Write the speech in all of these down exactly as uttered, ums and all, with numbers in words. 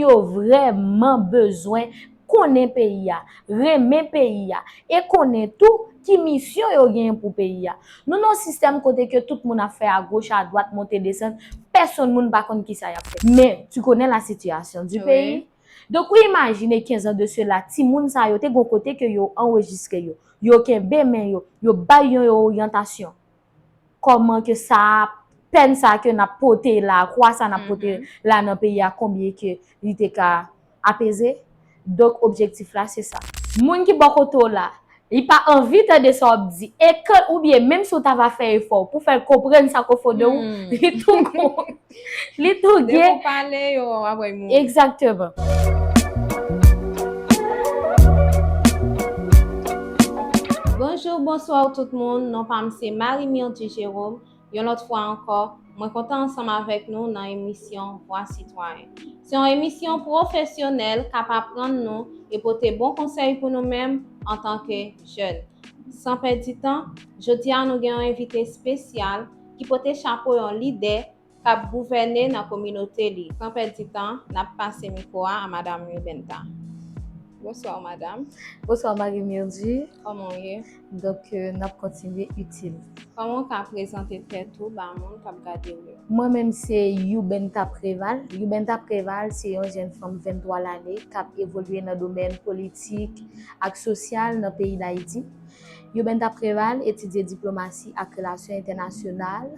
yo vrèman bezwen konnen peyi a, renmen peyi a, e konnen tou ki misyon yo genyen pou peyi a. Nou nan yon sistèm kote ke tout moun ap fè agoch, adwat, monte, desann, pèsonn moun pa konn kisa y ap fè. Men, tu connais la situation du pays. Donk, ou imajine quinze ans de cela, timoun sa yo te gon kote ke yo anrejistre yo, yo kenbe men yo, yo bay yo yon oryantasyon. Kòman ke sa, pèn sa ke n ap pote la, kwa sa n ap pote la nan peyi a, konbyen ke li te ka apeze? Donk, objektif la, se sa. Moun ki bò kote w la, li pa anvi tande sa w ap di. E kan, oubyen menm si w ta va fè efò pou fè l konprann sa k o fon de ou, li tou gon, li tou gen. Depi w pale, yo ap wè moun. Egzakteman. Bonjou, bonswa tout moun. Non pa m se Marie Mirdy Jérôme. Yon lòt fwa ankò, mwen kontan ansanm avèk nou nan emisyon Vwa Sitwayen. Se yon emisyon pwofesyonèl k ap aprann nou e pote bon konsèy pou nou menm antanke jèn. San pèdi tan, jodi a nou gen yon envite espesyal ki pote chapo yon lidè k ap gouvène nan kominote li. San pèdi tan, n ap pase mikwo a a Madam Yubenta. Bonswa, madam. Bonswa, Marie Mirdy. Kòman w ye? Donk, euh, n ap kontinye itil. Kòman w ka prezante tèt ou ba moun k ap gade w yo? Mwen menm se Yubenta Préval. Yubenta Préval se yon jèn fanm venntwa lane k ap evolye nan domèn politik ak sosyal nan peyi Dayiti. Yubenta Préval etidye diplomasi ak relasyon entènasyonal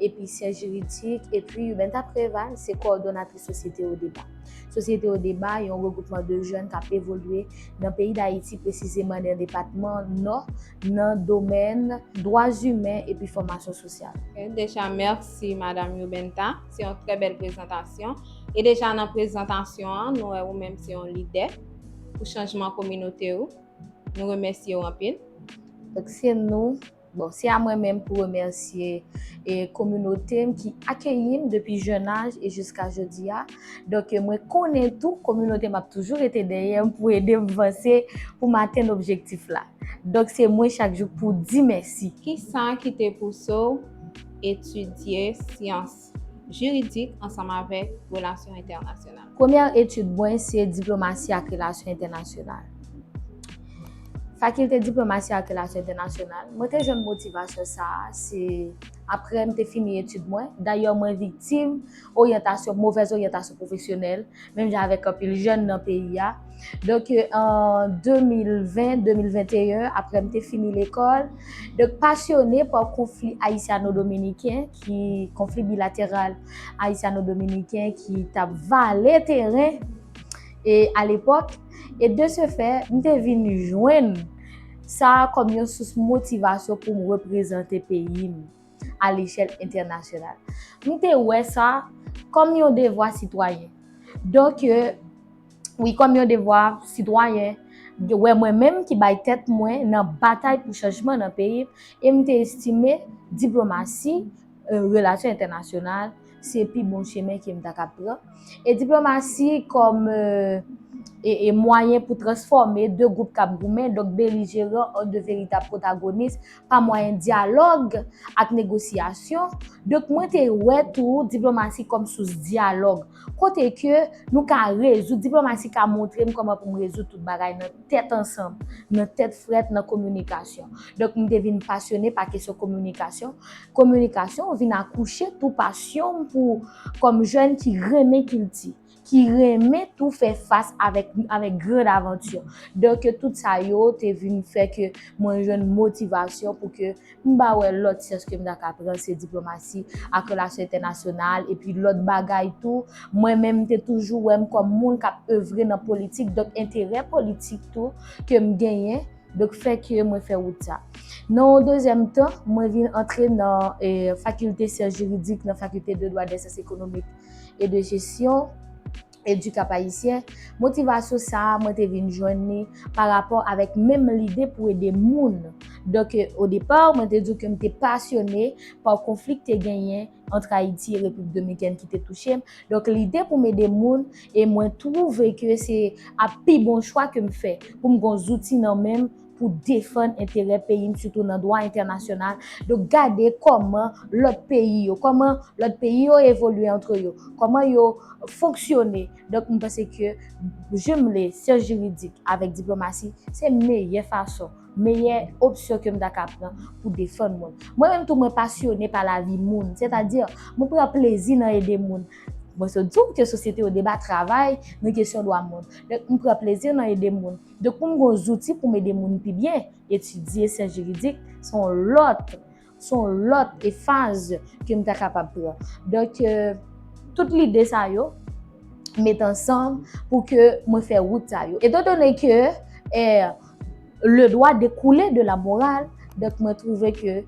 epi syans jiridik, epi Yubenta Préval se kowòdonatris Sosyete Odeba. Sosyete Odeba, yon regwoupman de jèn k ap evolye nan peyi Dayiti, presizeman nan depatman Nò, nan domèn dwa imen epi fòmasyon sosyal. Ok, deja, mèsi, Madam Yubenta. Se yon trè bèl prezantasyon. E deja, nan prezantasyon an, nou wè ou menm se yon lidè pou chanjman kominote ou. Nou remèsye w anpil. Donk, se nou Bon, se a mwen menm pou remèsye, e, kominote m ki akeyi m depi jèn aj e jiska jodi a. Donk, e, mwen konnen tou, kominote m ap toujou rete dèyè m pou ede m vanse, pou m atenn objektif la. Donk, se mwen chak jou pou di mèsi. Kisa ki te pouse w etidye syans jiridik ansanm avèk relasyon entènasyonal? Premyè etid mwen se diplomasi ak relasyon entènasyonal. Fakilte diplomasi ak relasyon entènasyonal, mwen te jwenn motivasyon sa a, se apre m te fini etid mwen. Dayè, mwen viktim oryantasyon, movèz oryantasyon pwofesyonèl, menm jan avèk anpil jèn nan peyi a. Donk, an de mil ven, de mil venteyen, apre m te fini lekòl, donk, pasyone pa konfli ayisyano-dominiken, ki, konfli bilateral ayisyano-dominiken ki t ap vale teren, e, alepòk. E de ce fait, m te vin jwenn sa a kòm yon sous motivasyon pou m reprezante peyi m a lechèl entènasyonal. M te wè sa kòm yon devwa sitwayen. Donk, e, wi, kòm yon devwa sitwayen, wè mwen menm ki bay tèt mwen nan batay pou chanjman nan peyi m, e m te estime diplomasi, e, relasyon entènasyonal, se pi bon chemen ke m ta ka pran. E diplomasi kòm, e, e, e mwayen pou transfòme de gwoup k ap goumen, donk belijeran, an de veritab pwotagonis, pa mwayen dyalòg ak negosyasyon. Donk, mwen te wè tou diplomasi kòm sous dyalòg. Kote ke nou ka rezoud, diplomasi ka montre m kòman pou m rezoud tout bagay nan tèt ansanm, nan tèt frèt, nan kominikasyon. Donk, m te vin pasyone pa kesyon kominikasyon. Kominikasyon vin akouche tou pasyon m pou, kòm jèn ki renmen kilti, ki renmen tou fè fas avèk, avèk gran avanti. Donk, tout sa yo te vin fè ke mwen jwenn motivasyon pou ke m pa wè lòt syans ke m ta ka pran, se diplomasi ak relasyon entènasyonal, epi lòt bagay tou. Mwen menm, m te toujou wè m kòm moun k ap evre nan politik, donk enterè politik tou ke m genyen, donk fè ke mwen fè wout sa. Nan yon dezyèm tan, mwen vin antre nan, e, fakilte syans jiridik, nan fakilte de dwa, de syans ekonomik e de jesyon, Edukap Ayisyen. Motivasyon sa a, mwen te vin jwenn li pa rapò avèk menm lide pou ede moun. Donk, e, o depa, mwen te di w ke m te pasyone pa konfli k te genyen ant Ayiti e Repiblik Dominikèn ki te touche m. Donk, lide pou m ede moun, e mwen twouve ke se ap pi bon chwa ke m fè pou m gon zouti nan men m pou defann enterè peyi m, sitou nan dwa entènasyonal. Donk, gade kòman lòt peyi yo, kòman lòt peyi yo evolye antre yo, kòman yo fonksyone. Donk, m panse ke jimle syans jiridik avèk diplomasi, se meyè fason, meyè opsyon ke m ta ka pran pou defann moun. Mwen menm tou, mwen pasyone pa lavi moun, sètadi, mwen pran plezi nan ede moun. Mwen sot di w ke Sosyete Odeba travay nan kesyon dwa moun. Donk, m pran plezi nan ede moun. Donk, pou m gen yon zouti pou m ede moun pi byen, etidye syans jiridik, se yon lòt, se yon lòt e faz ke m ta kapab pran. Donk, euh, tout lide sa yo met ansanm pou ke mwen fè wout sa yo. Etandone ke, eh, le droit découle de la morale, donk mwen twouve ke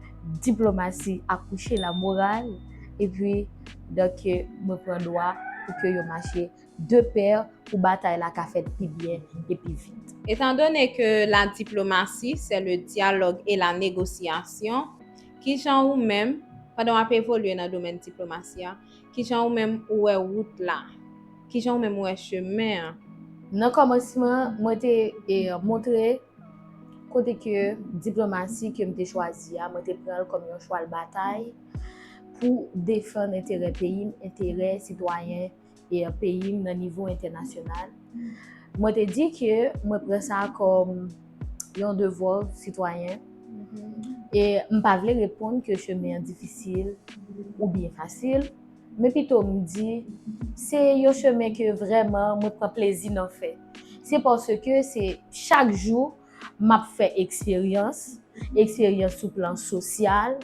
diplomasi akouche la morale, epi, donk, mwen pran dwa pou ke yo mache de pè pou batay la ka fèt pi byen e pi vit. Étant donné que la diplomatie, c'est le dialogue et la négociation, kijan ou menm, pandan w ap evolye nan domèn diplomasi a, kijan ou menm ou wè wout la? Kijan ou menm ou wè chemen an? Nan kòmansman, mwen te, e, montre kote ke diplomasi ke m te chwazi a, mwen te pran l kòm yon chwal batay pou defann enterè peyi m, enterè sitwayen e peyi m nan nivo entènasyonal. Mwen te di ke mwen pran sa kòm yon devwa sitwayen. E m pa vle reponn ke chemen an difisil oubyen fasil, men pito m di se yon chemen ke vrèman mwen pran plezi nan fè. Se paske se chak jou m ap fè eksperyans, eksperyans sou plan sosyal,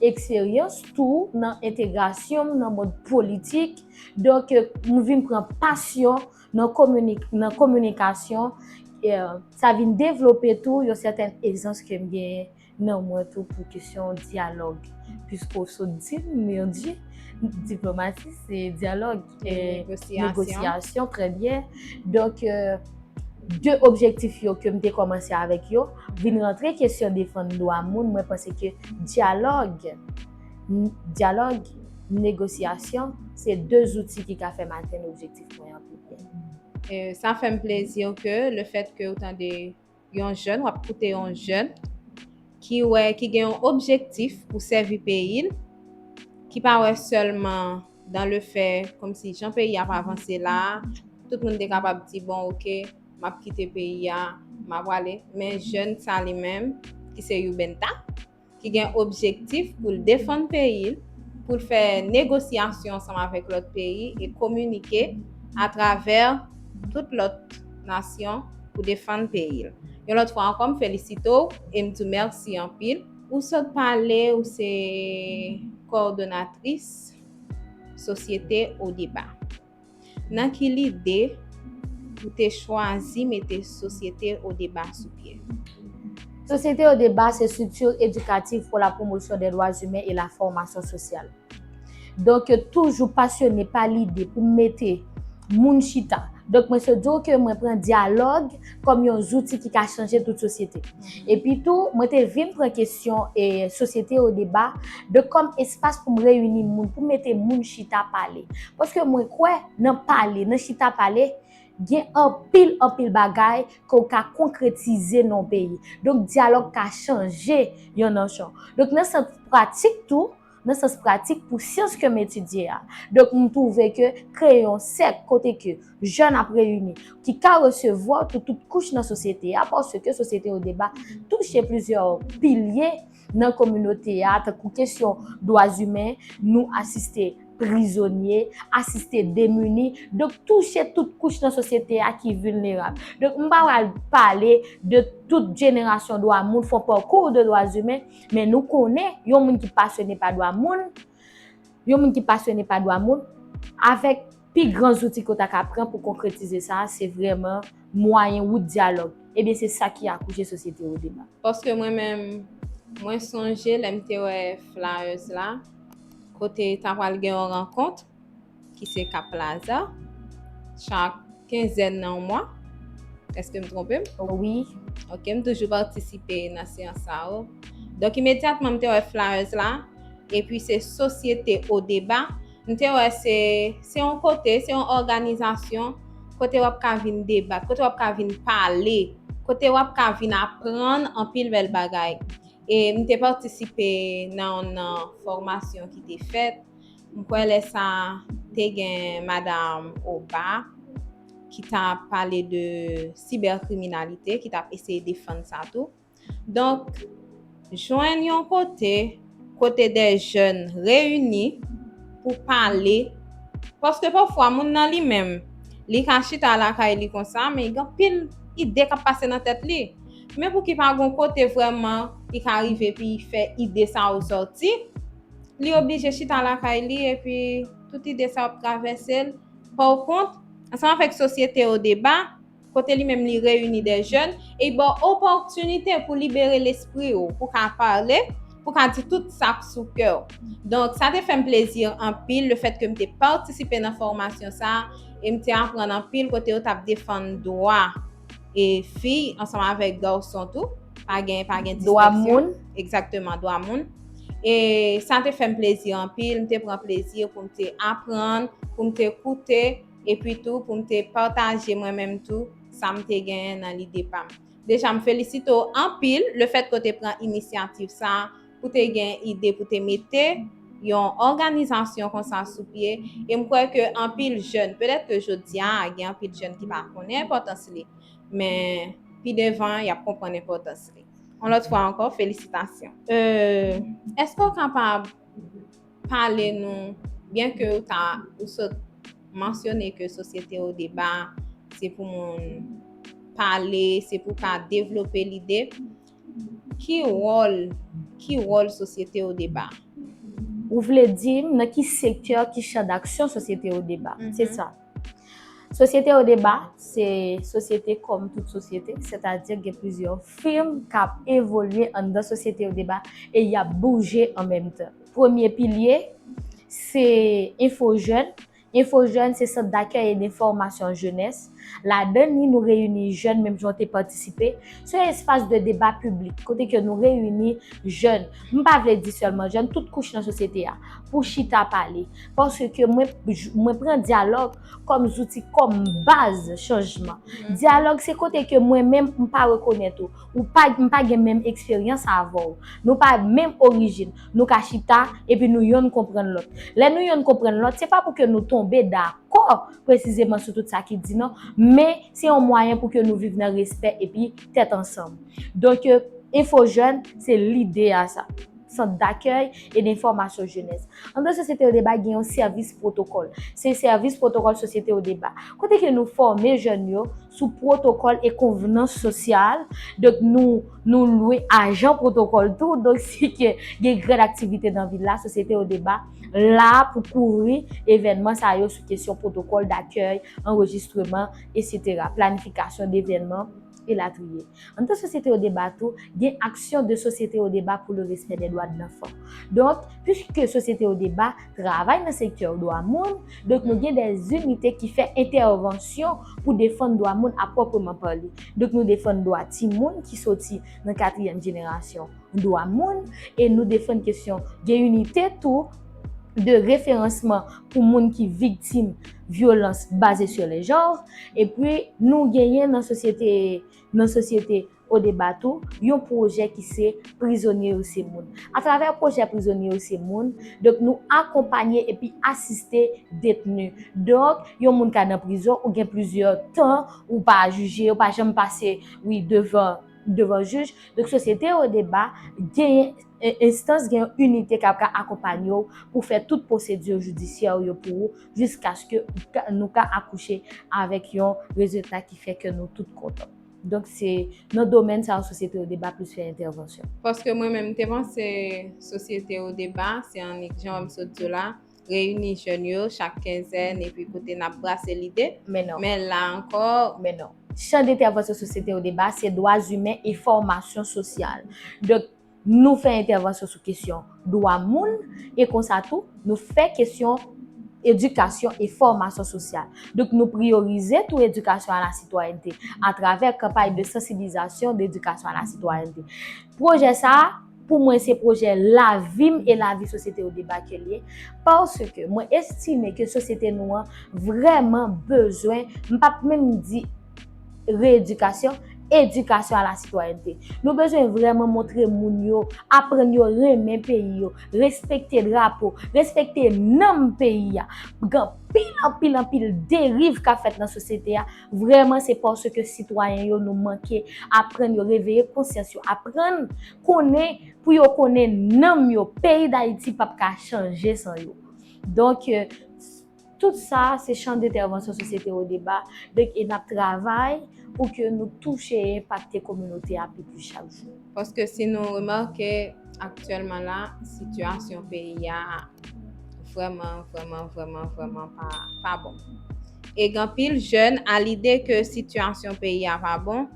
eksperyans tou nan entegrasyon m nan mond politik. Donk, m vin pran pasyon nan komini-, nan kominikasyon. E, sa vin devlope tou yon sèten ezans ke m genyen nan mwen tou pou kesyon dyalòg. Piske w sot di m, Mirdy, diplomasi se dyalòg, e, negosyasyon. Negosyasyon, trè byen. Donk, e, de objektif yo ke m te kòmanse avèk yo, vin rantre kesyon defann dwa moun, mwen panse ke dyalòg, n-, dyalòg, negosyasyon, se de zouti ki ka fè m atenn objektif mwen an pi byen. E sa fè m plezi ke le fèt ke ou tande yon jèn, w ap koute yon jèn ki wè, ki gen yon objektif pou sèvi peyi l, ki pa wè sèlman dans le fait, kòmsi jan peyi ap avanse la a, tout moun te kapab di, bon, oke, m ap kite peyi a, m ap prale. Men jèn sa li menm, ki se Youbenta, ki gen objektif pou l defann peyi l, pou l fè negosyasyon ansanm avèk lòt peyi e kominike atravè tout lòt nasyon pou defann peyi l. Yon lòt fwa ankò, m felisite w e m di w mèsi anpil. Ou sot pale, ou se kowòdonatris Sosyete Odeba. Nan ki lide ou te chwazi mete Sosyete Odeba sou pye? Sosyete Odeba se structure éducative pour la promotion des droits humains et la formation sociale. Donk, toujou pasyone pa lide pou mete moun chita. Donk, mwen se di w ke mwen pran dyalòg kòm yon zouti ki ka chanje tout sosyete. Epi tou, mwen te vin pran kesyon e Sosyete Odeba de kòm espas pou m reyini moun, pou mete moun chita pale. Paske mwen kwè nan pale, nan chita pale, gen anpil, anpil bagay ke w ka konkretize nan yon peyi. Donk, dyalòg ka chanje yon nasyon. Donk, nan sans pratik tou, nan sans pratik pou syans ke m etidye a. Donk, m twouve ke kreye yon sèk kote ke jèn ap reyini, ki ka resevwa tou tout kouch nan sosyete a, paske Sosyete Odeba touche plizyè pilye nan kominote a, tankou kesyon dwa imen, nou asiste prizonye, asiste demini, donk touche tout kouch nan sosyete a ki vilnerab. Donk, m pa pral pale de tout jenerasyon dwa moun, fè yon parcours de droits humains, men nou konnen yon moun ki pasyone pa dwa moun, yon moun ki pasyone pa dwa moun, avèk pi gran zouti ke w ta ka pran pou konkretize sa, se vrèman mwayen wout dyalòg. Ebyen, se sa ki akouche Sosyete Odeba. Paske mwen menm, mwen sonje lè m te wè flyers la, kote ta pral gen yon rankont ki se Cap Plaza, chak kenzèn nan yon mwa. Èske m twonpe m? Wi. Ok, m toujou patisipe nan seyans sa yo. Donk, imedyatman m te wè flyers la, epi se Sosyete Odeba, m te wè se, se yon kote, se yon òganizasyon kote w ap ka vin debat, kote w ap ka vin pale kote w ap ka vin aprann anpil bèl bagay. E m te patisipe nan yon, nan fòmasyon ki te fèt. M kwè lè sa te gen madanm Oba ki t ap pale de sibèkriminalite, ki t ap eseye defann sa tou. Donk, jwenn yon kote, kote de jèn reyini pou pale. Paske pafwa, moun nan li menm, li ka chita lakay li konsa, men gen anpil ide k ap pase nan tèt li. Men pouki pa gen yon kote vrèman li ka rive epi fè ide sa yo sòti, li oblije chita lakay li epi tout ide sa yo ap travèse l. Pawkont, ansanm avèk Sosyete o Deba, kote li menm li reyini de jèn, e ba w opòtinite pou libere lespri w, pou ka pale, pou ka di tout sa k sou kè w. Donk, sa te fè m plezi anpil, lefètke m te patisipe nan fòmasyon sa a, e m te aprann anpil kote yo t ap defann dwa e fi ansanm avèk gason tou. Pa gen, pa gen distenksyon. Dwa moun. Egzakteman, dwa moun. E sa te fè m plezi anpil, m te pran plezi pou m te aprann, pou m te koute, epi tou pou m te pataje mwen menm tou sa m te genyen nan lide pa m. Deja, m felisite w anpil lefètke w te pran inisyativ sa a, pou te gen ide pou te mete yon òganizasyon konsa sou pye. E m kwè ke anpil jèn, petèt ke jodi a, gen anpil jèn ki pa konnen enpòtans li, men pi devan, y ap konprann enpòtans li. Yon lòt fwa ankò, felisitasyon. Euh, èske w kapab pale nou, byen ke ou ta, ou sot mansyone ke Sosyete o Deba, se pou moun pale, se pou ka devlope lide. Ki wòl, ki wòl Sosyete o Deba? Ou vle di m nan ki sektè, ki chan d'aksyon Sosyete o Deba? Se sa. Sosyete o Deba, se sosyete kòm tout sosyete, sètadi gen plizyè fim k ap evolye anndan Sosyete o Deba e y ap bouje an menm tan. Premye pilye, se Enfo Jèn. Enfo Jèn se sant dakèy e denfòmasyon jenès. Ladan li, nou reyini jèn, menm jan w te patisipe. Se yon espas de deba piblik, kote ke nou reyini jèn. M pa vle di sèlman jèn, tout kouch nan sosyete a, pou chita pale. Paske mwen, mwen pran dyalòg kòm zouti, kòm baz chanjman. Dyalòg se kote ke mwen menm, m pa rekonèt ou. Ou pa, m pa gen menm eksperyans avè w. Nou pa menm orijin. Nou ka chita, epi nou yonn konprann lòt. Lè nou yonn konprann lòt, se pa pou ke nou tonbe dakò presizeman sou tout sa ki di non, men se yon mwayen pou ke nou viv nan respè epi tèt ansanm. Donk, euh, Enfo Jèn, se lide a sa. Sant dakèy e denfòmasyon jenès. Anndan Sosyete o Deba, gen yon sèvis pwotokòl. Se sèvis pwotokòl Sosyete o Deba. Kote ke nou fòme jèn yo sou pwotokòl e konvenans sosyal. Donk, nou, nou lwe ajan pwotokòl tou. Donk, si ke gen grann aktivite nan vil la, Sosyete o Deba la pou kouvri evènman sa yo sou kesyon pwotokòl, dakèy, anrejistreman, etsetera, planifikasyon d evènman, elatriye. Anndan Sosyete o Deba tou, gen aksyon de Sosyete o Deba pour le respect des droits de l'enfant. Donk, piske Sosyete o Deba travay nan sektè dwa moun, donk nou gen de inite ki fè entèvansyon pou defann dwa moun a pwòpman pale. Donk nou defann dwa timoun ki soti nan katriyèm jenerasyon dwa moun, e nou defann kesyon, gen inite tou de referansman pou moun ki viktim vyolans baze sur le genre, epi nou genyen nan sosyete, nan Sosyete o Deba tou, yon pwojè ki se Prizonye yo se moun. Atravè pwojè Prizonye yo se moun, donk nou akonpanye epi asiste detni. Donk, yon moun ka nan prizon, ou gen plizyè tan, ou pa jije, ou pa janm pase, wi, devan, devan jij. Donk, Sosyete o Deba genyen en-, enstans, gen yon inite k ap ka akonpanye w pou fè tout pwosedi jidisyè yo pou ou, jiskaske ou ka, nou ka akouche avèk yon rezilta ki fè ke nou tout kontan. Donk, se nan domèn sa yo Sosyete o Deba plis fè entèvansyon. Paske mwen menm, m te panse Sosyete o Deba, se annik jan m sot di w la, reyini jèn yo chak kenzèn, epi kote n ap brase lide. Men non. Men la ankò. Men non. Chan d entèvansyon Sosyete o Deba, se dwa imen e fòmasyon sosyal. Donk, nou fè entèvansyon sou kesyon dwa moun, e konsa tou, nou fè kesyon edikasyon e fòmasyon sosyal. Donk, nou priyorize tou edikasyon a la sitwayènte atravè kanpay de sansibilizasyon, de edikasyon a la sitwayènte. Pwojè sa a, pou mwen, se pwojè lavi m e lavi Sosyete o Deba ke l ye, paske mwen estime ke sosyete nou an vrèman bezwen, m p ap menm di reyedikasyon, éducation à la citoyenneté. Nou bezwen vrèman montre moun yo, aprann yo renmen peyi yo, respekte drapo, respekte nanm peyi a. Gen anpil, anpil, anpil deriv k ap fèt nan sosyete a. Vrèman, se paske sitwayen yo, nou manke aprann yo, reveye konsyans yo, aprann konnen, pou yo konnen nanm yo, peyi Dayiti p ap ka chanje san yo. Donk, euh, tout sa, se chan entèvansyon Sosyete o Deba. Donk, e n ap travay pou ke nou touche e enpakte kominote a pi plis chak jou. Paske si nou remake, aktyèlman la, sitiyasyon peyi a vrèman, vrèman, vrèman, vrèman pa, pa bon. E gen anpil jèn, a lide ke sitiyasyon peyi a pa bon,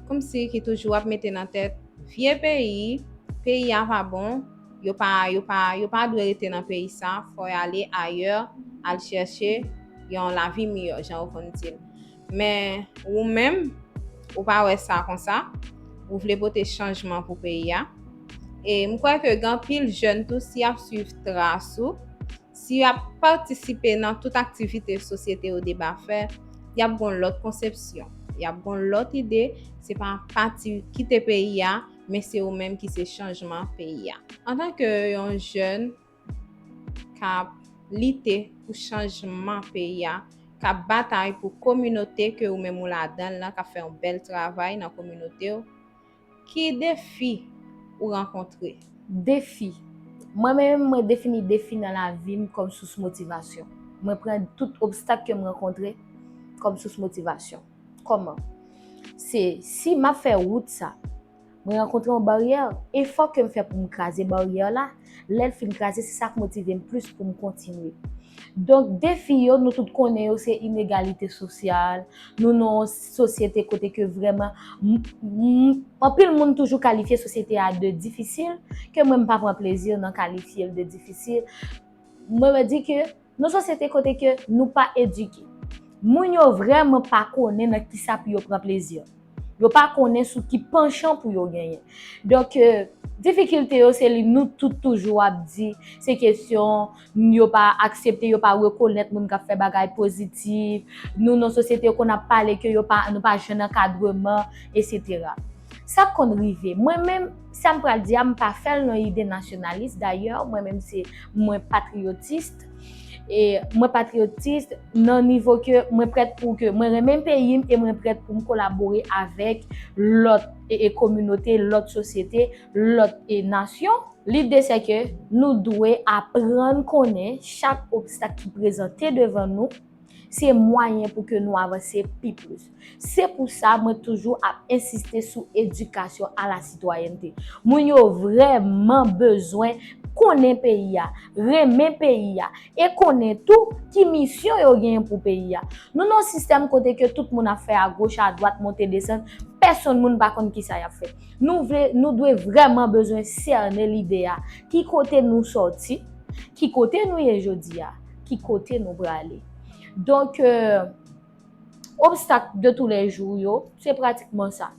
kòmsi ki toujou ap mete nan tèt vye peyi, peyi a pa bon, yo pa, yo pa, yo pa dwe rete nan peyi sa, fò y ale ayè, al chèche yon lavi miyò, jan yo konn di l. Men ou menm, ou pa wè sa konsa, ou vle pote chanjman pou peyi a. E m kwè ke gen anpil jèn tou, si y ap swiv tras ou, si y ap patisipe nan tout aktivite Sosyete o Deba fè, y ap gon lòt konsepsyon, y ap gon lòt ide, se pa pati kite peyi a, men se ou menm ki se chanjman peyi a. Antanke yon jèn k ap lite pou chanjman peyi a, k ap batay pou kominote ke ou menm ou ladan l lan, k ap fè yon bèl travay nan kominote w, ki defi ou rankontre? Defi. Mwen menm, mwen defini defi nan lavi m kòm sous motivasyon. Mwen pran tout obstak ke m rankontre kòm sous motivasyon. Kòman? Se si m ap fè wout sa, mwen rankontre yon baryè, efò ke m fè pou m kraze baryè la, lè l fin kraze, se sa k motive m plis pou m kontinye. Donk, defi yo, nou tout konnen yo, se inegalite sosyal. Nou nan yon sosyete kote ke vrèman, m- m- anpil moun toujou kalifye sosyete a de difisil, ke mwen m pa pran plezi nan kalifye l de difisil. Mwen, mwen di ke nan sosyete kote ke nou pa edike, moun yo vrèman pa konnen nan kisa pou yo pran plezi. Yo pa konnen sou ki panchan pou yo genyen. Donk, euh, difikilte yo, se li nou tout toujou ap di, se kesyon yo pa aksepte, yo pa rekonèt moun k ap fè bagay pozitif. Nou nan sosyete yo konn ap pale ke yo pa, nou pa jwenn ankadreman, etsetera. Sa k konn rive. Mwen menm, sa m pral di a, m pa fè l nan ide nasyonalis. Dayè, mwen menm se mwen patriyotis. E mwen patriyotis nan nivo ke mwen prèt pou ke mwen renmen peyi m e mwen prèt pou m kolabore avèk lòt e, e kominote, lòt sosyete, lòt e nasyon. Lide se ke nou dwe aprann konnen chak obstak ki prezante devan nou, se mwayen pou ke nou avanse pi plis. Se pou sa mwen toujou ap ensiste sou edikasyon a la sitwayènte. Moun yo vrèman bezwen konnen peyi a, renmen peyi a, e konnen tou ki misyon yo genyen pou peyi a. Nou nan yon sistèm kote ke tout moun ap fè agoch, adwat, monte, desann, pèsonn moun pa konn kisa y ap fè. Nou vle, nou dwe vrèman bezwen sène lide a. Ki kote nou sòti? Ki kote nou ye jodi a? Ki kote nou prale? Donk, euh, obstak de tou lè jou yo, se pratikman sa.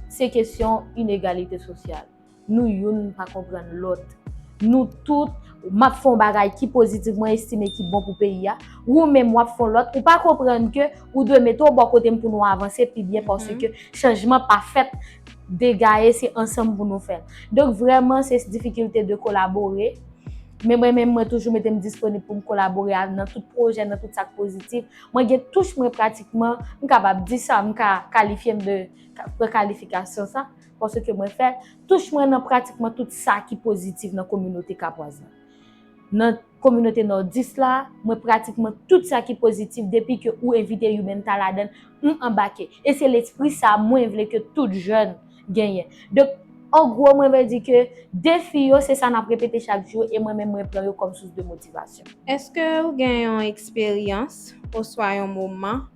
Se kesyon inegalite sosyal. Nou youn pa konprann lòt. Nou tout, m ap fè yon bagay ki pozitif, mwen estime ki bon pou peyi a. Ou menm, w ap fè yon lòt. Ou pa konprann ke ou dwe mete w bò kote m pou nou avanse pi byen, paske chanjman pa fèt de gaye, se ansanm pou nou fè l. Donk, vrèman, se difikilte de kolabore. Men mwen menm, mwen toujou mete m disponib pou m kolabore a, nan tout pwojè, nan tout sa k pozitif. Mwen gen touch mwen pratikman, m kapab di sa, m ka kalifye m de, ka- pran kalifikasyon sa, paske mwen fè touch mwen nan pratikman tout sa ki pozitif nan kominote Kapwaz la. Nan kominote Nòdis la, mwen pratikman tout sa ki pozitif, depi ke ou envite Human Talent ladan, m anbake. E se lespri sa mwen vle ke tout jèn genyen. Donk, an gwo, mwen vle di ke defi yo, se sa n ap repete chak jou, e mwen menm, mwen pran yo kòm sous de motivasyon. Èske ou gen yon eksperyans oswa yon moman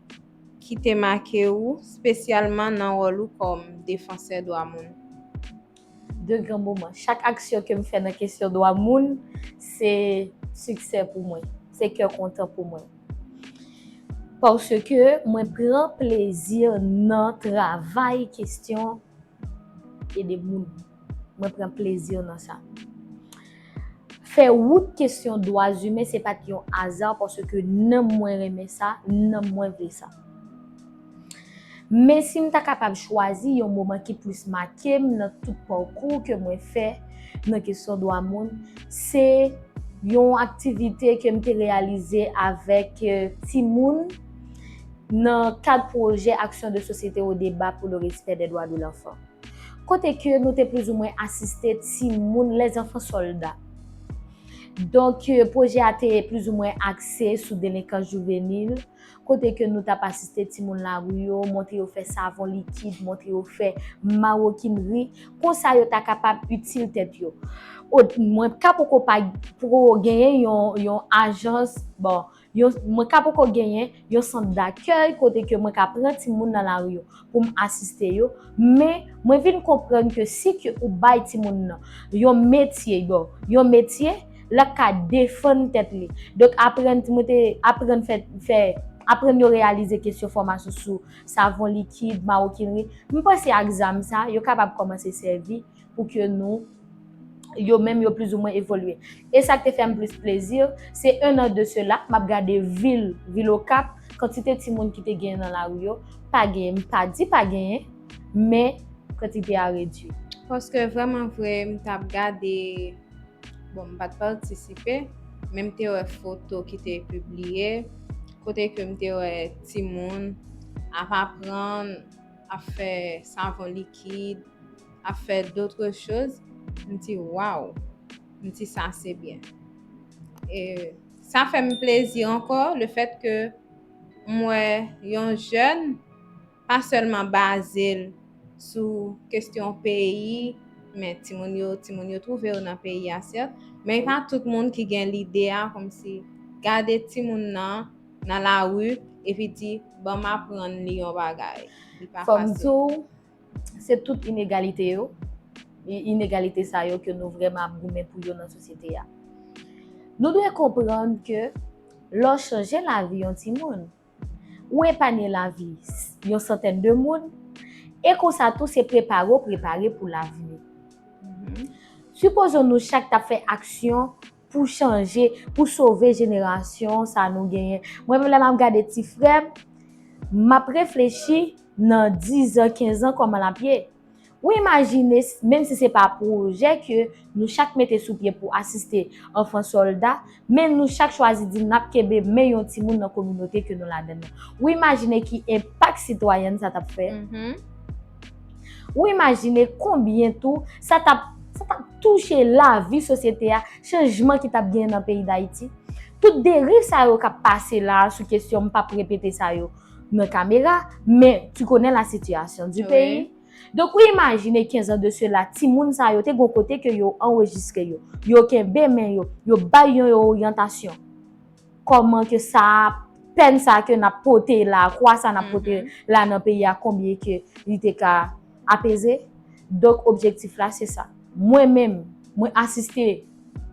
ki te make ou, espesyalman nan wòl ou kòm defansè dwa moun? De gran moman. Chak aksyon ke m fè nan kesyon dwa moun, se siksè pou mwen, se kè kontan pou mwen. Paske mwen pran plezi nan travay kesyon ede moun. Mwen pran plezi nan sa. Fè wout kesyon dwa imen, se pa t yon aza, paske nanm mwen renmen sa, nanm mwen vle sa. Men si m ta kapab chwazi yon moman ki plis make m nan tout pakou ke mwen fè nan kesyon dwa moun, se yon aktivite ke m te reyalize avèk, eh, timoun nan kad pwojè Action de Société au Débat pour le Respect des Droits de l'Enfant. Kote ke nou te plizoumwen asiste timoun, les enfants soldats. Donk, eh, pwojè a te plizoumwen akse sou delenkans jivenil, kote ke nou t ap asiste timoun lari yo, montre yo fè savon likid, montre yo fè mawokinri, konsa yo ta kapab itil tèt yo. O, mwen ka poko pa, poko genyen yon, yon ajans, bon, yon, mwen ka poko genyen yon sant dakèy kote ke mwen ka pran timoun nan lari yo pou m asiste yo, men mwen vin konprann ke si ke ou bay timoun nan yon metye, bon, yon metye, l ap ka defann tèt li. Donk, aprann, mwen te aprann fè, fè, aprann yo reyalize kesyon fòmasyon sou savon likid, mawokinri. M panse ak zam sa, yo kapab kòmanse sèvi pou ke nou, yo menm, yo plizoumwen evolye. E sa k te fè m plis plezi, se un an de cela, m ap gade vil, vil Okap, kantite timoun ki te genyen nan lari yo, pa genyen, m pa di pa genyen, men kantite a redui. Paske vrèman vre, m t ap gade, bon, m pa t patisipe, men m te wè foto ki te pibliye, kote ke m te wè timoun ap aprann, ap fè savon likid, ap fè d'autres choses, m di, waw, m di, sa se byen. E sa fè m plezi ankò, le fait que m wè yon jèn pa sèlman baze l sou kesyon peyi, men timoun yo, timoun yo twouve yo nan peyi a, sèt, men e pa tout moun ki gen lide a, kòmsi gade timoun nan, nan lari, epi di, ban m aprann li yon bagay. Li pa fasil. Fò m di w, se tout inegalite yo, i-, inegalite sa yo ke nou vrèman ap goumen pou yo nan sosyete a. Nou dwe konprann ke lè w chanje lavi yon timoun, ou epanye lavi s-, yon santèn de moun, e konsa tou se prepare w prepare pou lavni. Mhm. Sipoze nou chak t ap fè aksyon pou chanje, pou sove jenerasyon sa nou genyen. Mwen menm lè m ap gade ti frè m, m ap reflechi nan diz an, kenz an kòman l ap ye. Ou imajine, s-, menm si se pa pwojè ke nou chak mete sou pye pou asiste anfan sòlda, men nou chak chwazi di n ap kenbe men yon timoun nan kominote ke nou ladann nan. Ou imajine ki enpak sitwayèn sa t ap fè? Mhm. Ou imajine konbyen tou sa t ap, sa t ap touche lavi sosyete a, chanjman ki t ap genyen nan peyi Dayiti? Tout deriv sa yo k ap pase la a sou kesyon, m p ap repete sa yo nan kamera, men tu connais la situation du pays. Wi. Donk, ou imajine kenz an de sela, timoun sa yo te gon kote ke yo anrejistre yo, yo kenbe men yo, yo bay yo yon oryantasyon. Kòman ke sa, pèn sa ke n ap pote la, kwa sa n ap pote la nan peyi a, konbyen ke li te ka apeze? Donk, objektif la, se sa. Mwen menm, mwen asiste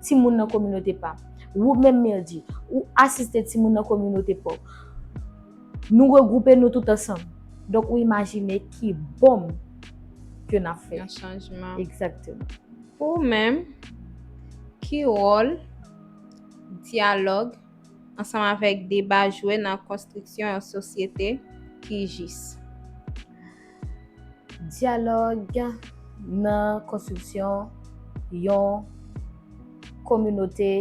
timoun nan kominote pa m. Ou menm, Mirdy, ou asiste timoun nan kominote pa w. Nou regwoupe nou tout ansanm. Donk, ou imajine ki bonm ke n ap fè. Yon chanjman. Egzakteman. Pou ou menm, ki wòl dyalòg ansanm avèk deba jwe nan konstriksyon yon sosyete ki jis? Dyalòg nan konstriksyon yon kominote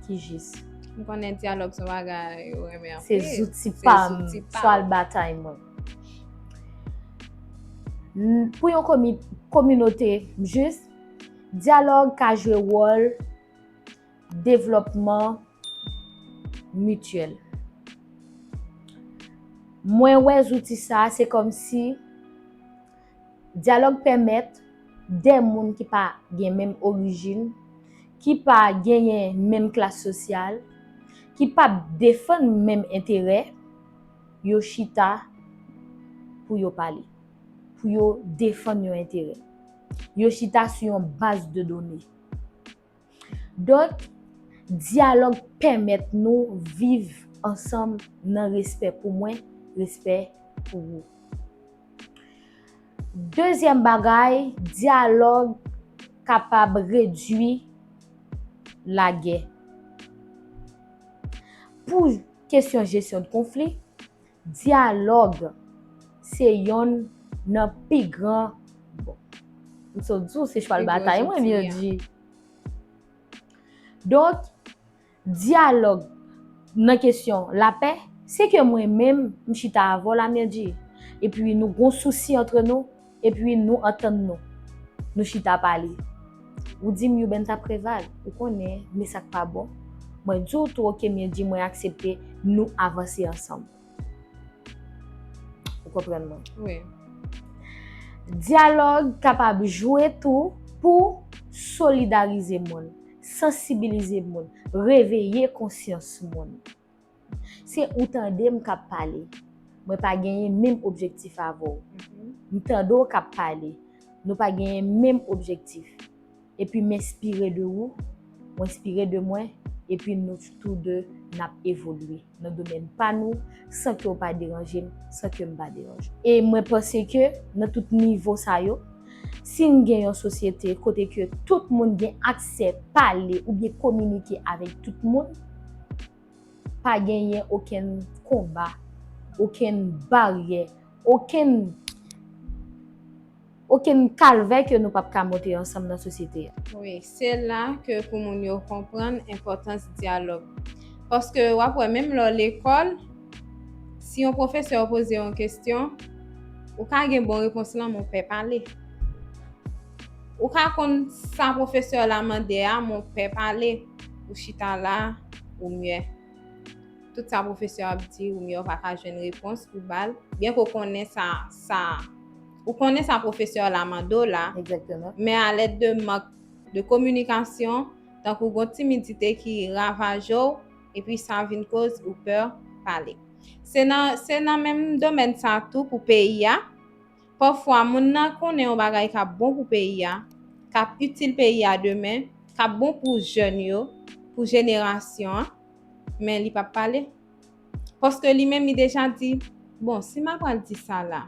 ki jis. M konnen dyalòg se yon bagay ou renmen anpil. Se zouti pa m, chwal batay mwen. N-, pou yon komi-, kominote jis, dyalòg ka jwe wòl devlòpman mityèl. Mwen wè zouti sa a, se kòmsi dyalòg pèmèt de moun ki pa gen menm orijin, ki pa genyen menm klas sosyal, ki p ap defann menm enterè, yo chita pou yo pale, pou yo defann yon enterè. Yo chita sou yon baz de done. Donk, dyalòg pèmèt nou viv ansanm nan respè pou mwen, respè pou ou. Dezyèm bagay, dyalòg kapab redui lagè. Pou kesyon jesyon de konfli, dyalòg se yonn nan pi gran, bon, m sot di w se chwal batay mwen, Myrdjy. Donk, dyalòg nan kesyon lapè, se ke mwen menm, m chita avè w la, Myrdjy. Epi nou gon sousi antre nou, epi nou antann nou. Nou chita pale. Ou di m Youben t ap Préval, ou konnen, men sa k pa bon. Mwen di w tou, oke, Myrdjy, mwen aksepte, nou avanse ansanm. Ou konprann mwen? Wi. Dyalòg kapab jwe tou pou solidarize moun, sansibilize moun, reveye konsyans moun. Se ou tande m k ap pale. Mwen pa genyen menm objektif avè w. M tande w k ap pale. Nou pa genyen menm objektif. Epi m enspire de ou, ou enspire de mwen, epi nou tou de n ap evolye nan domèn pa nou, san ke w pa deranje m, san ke m pa deranje w. E mwen panse ke nan tout nivo sa yo, si n gen yon sosyete kote ke tout moun gen aksè pale oubyen kominike avèk tout moun, pa genyen okenn konba, okenn baryè, okenn, okenn kalvè ke nou p ap ka monte ansanm nan sosyete a. Wi, se la ke pou moun yo konprann enpòtans dyalòg. Paske w ap wè, menm lè w lekòl, si yon pwofesè poze yon kesyon, ou ka gen bon repons lan, men w pè pale. Ou ka konn sa pwofesè la mande a, men w pè pale. Ou chita la, ou myè. Tout sa pwofesè ap di, ou myè w pa ka jwenn repons pou ba l. Byen ke w konnen sa, sa, ou konnen sa pwofesè la mande w la, men alèd de mank de kominikasyon, tankou gon timidite ki ravaje w, epi sa vin koz ou pè pale. Se nan, se nan menm domèn sa tou pou peyi a. Pafwa, moun nan konnen yon bagay k ap bon pou peyi a, k ap itil peyi a demen, k ap bon pou jèn yo, pou jenerasyon an, men li p ap pale. Paske li menm, li deja di, bon, si m apral di sa la,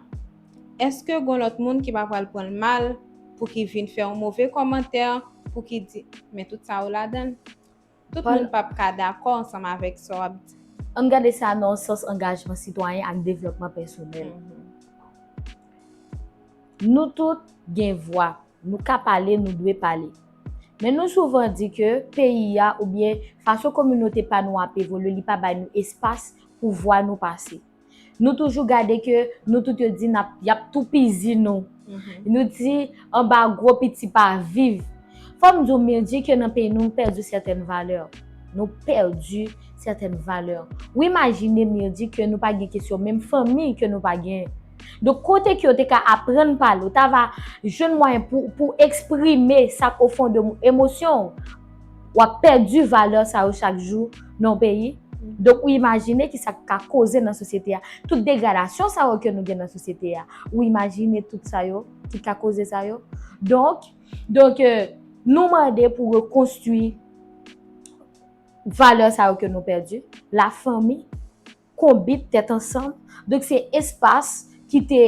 èske gon lòt moun ki pa pral pran l mal pou ki vin fè yon move kòmantè, pou ki di, men tout sa yo ladan l. Tout moun p ap ka dakò ansanm avèk sa w ap di. Ann gade sa nan yon sans angajman sitwayen ak devlòpman pèsonèl. Nou tout gen vwa, nou ka pale, nou dwe pale. Men nou souvan di ke peyi a oubyen fason kominote pa nou ap evolye, li pa bay nou espas pou vwa nou pase. Nou toujou gade ke nou tout yo di n ap, y ap toupizi nou. Nou di anba gwo piti pa viv. Fò m di w, Myrdjy, ke nan peyi nou, nou pèdi sètèn valè. Nou pèdi sètèn valè. Ou imajine, Myrdjy, ke nou pa gen kesyon menm fanmi ke nou pa gen. Donk, kote ke w te ka aprann pale, w ta va jwenn mwayen pou, pou eksprime sa k o fon de emosyon w. W ap pèdi valè sa yo chak jou nan yon peyi. Donk, ou imajine ki sa k ka koze nan sosyete a. Tout degradasyon sa yo ke nou gen nan sosyete a. Ou imajine tout sa yo ki ka koze sa yo. Donk, donk, euh, nou mande pou rekonstwi valè sa yo ke nou pèdi. Lafanmi, konbit, tèt ansanm. Donk, se espas ki te